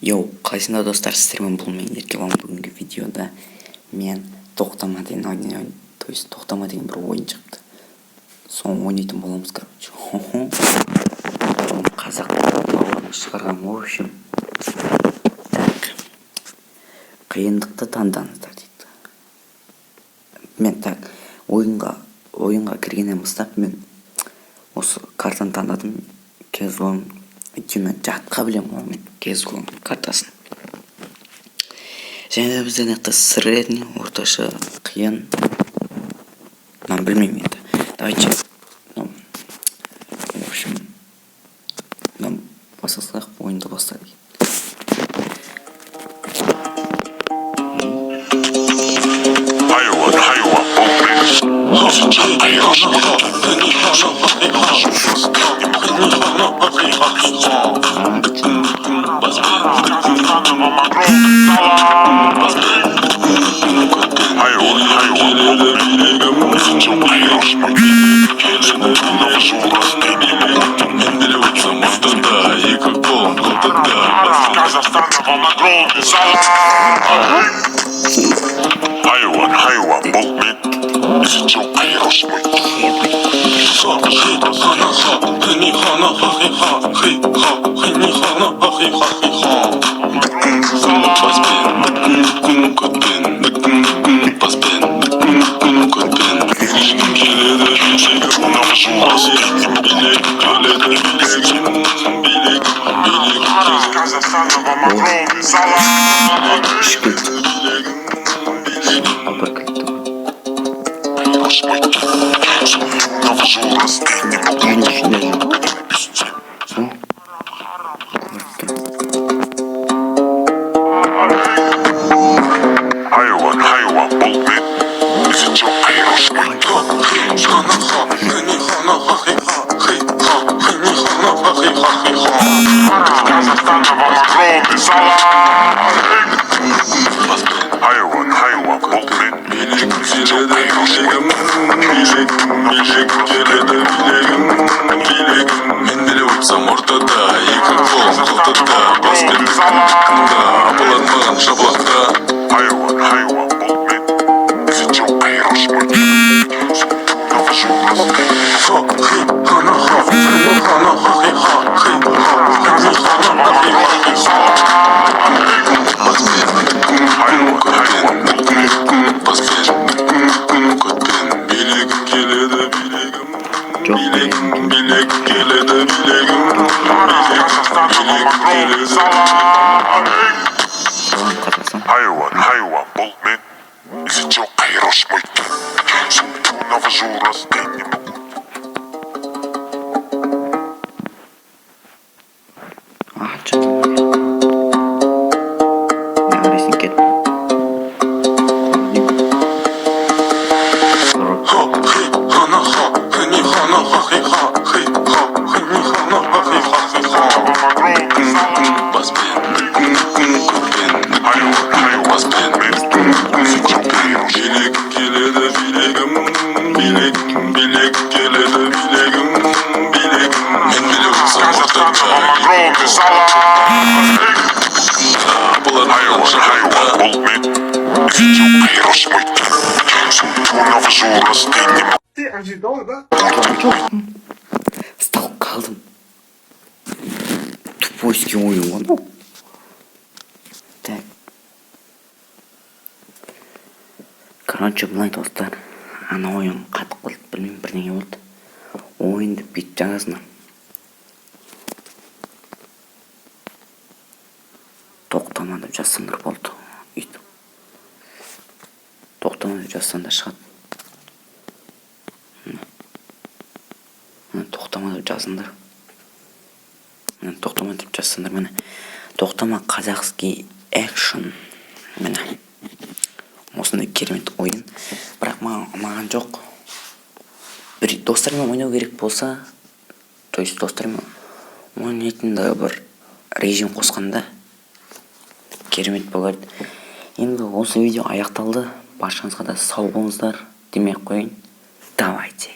Йоу, қалайсыңдар, достар? Сіздермен бұл мен, Еркебұлан. Бүгінгі видеода мен тоқтама деген ойын, то есть тоқтама деген бір ойын шықты, соны ойнайтын боламыз. Короче, қазақ бауырымыз шығарған. В общем, так, қиындықты таңдаңыздар дейді. Мен, так, ойынға кіргеннен бастап мен осы картаны таңдадым, CSGO, өйткені мен жатқа білемін ғой мен CSGO картасын. Және де бізде мына жақта средний, орташа, қиын, мынаны білмеймін енді. Давайте, ну, в общем, мынаны баса салайық, ойынды бастайық. Хайуа, хайуа, Хайуа, хайуа, бұл мен. Үш кілт, ал бір кілтті менің ішінде жоқ. О, көріп тұрмын. Хайуа, хайуа, бұл мен. Хайуа, хайуа, бұл мен. Мен деле отырсам ортада, екі қолым қалтада, баспен апалады маған шапалақта. Хайуа, хайуа, бұл мен. Хайуа, хайуа, бұл мен. Билегім келеді, билегім, Жоқ. билегім, билегім келеді, билегім, билегім келеді. Салам, Қазақстан. Хайуа, хайуа, бұл мен. А, жаным, не қарайсың, кет. Ха, хи, хана, ха, хни, хана, ха, хи, ха, хи, ха, хни, хана, ха, хи, ха, хи, ха. Баспен, көтпен, Хайуа, хайуа, баспен, бұл мен. көтпен. Билегім келеді, билегім, билегім, билегім келеді, билегім, билегім. Мен билеп отырсам ортада, екі қолым апалады Хайуа, маған хайуа, шапалақта. бұл мен. Ты ожидал, да? Жоқпын, ұсталып қалдым. Тупойский ойын ғой мынау. Так, короче, былай, достар, ана ойын қатып қалды, білмеймін, бірдеңе болды. Ойын деп бүйтіп жазасың, тоқтама деп жазсаңдар болды. Өйтіп тоқтама деп жазсаңдар шығады. Міне, тоқтама деп жазыңдар. Міне, тоқтама деп жазсаңдар, міне, тоқтама казахский экшн. Міне, осындай керемет ойын, бірақ маған ұнаған жоқ. Бір достармен ойнау керек болса, то есть достармен ойнайтын да бір режим қосқанда керемет болар еді. Енді осы видео аяқталды. Баршаңызға да сау болыңыздар демей ақ қояйын. Давайте.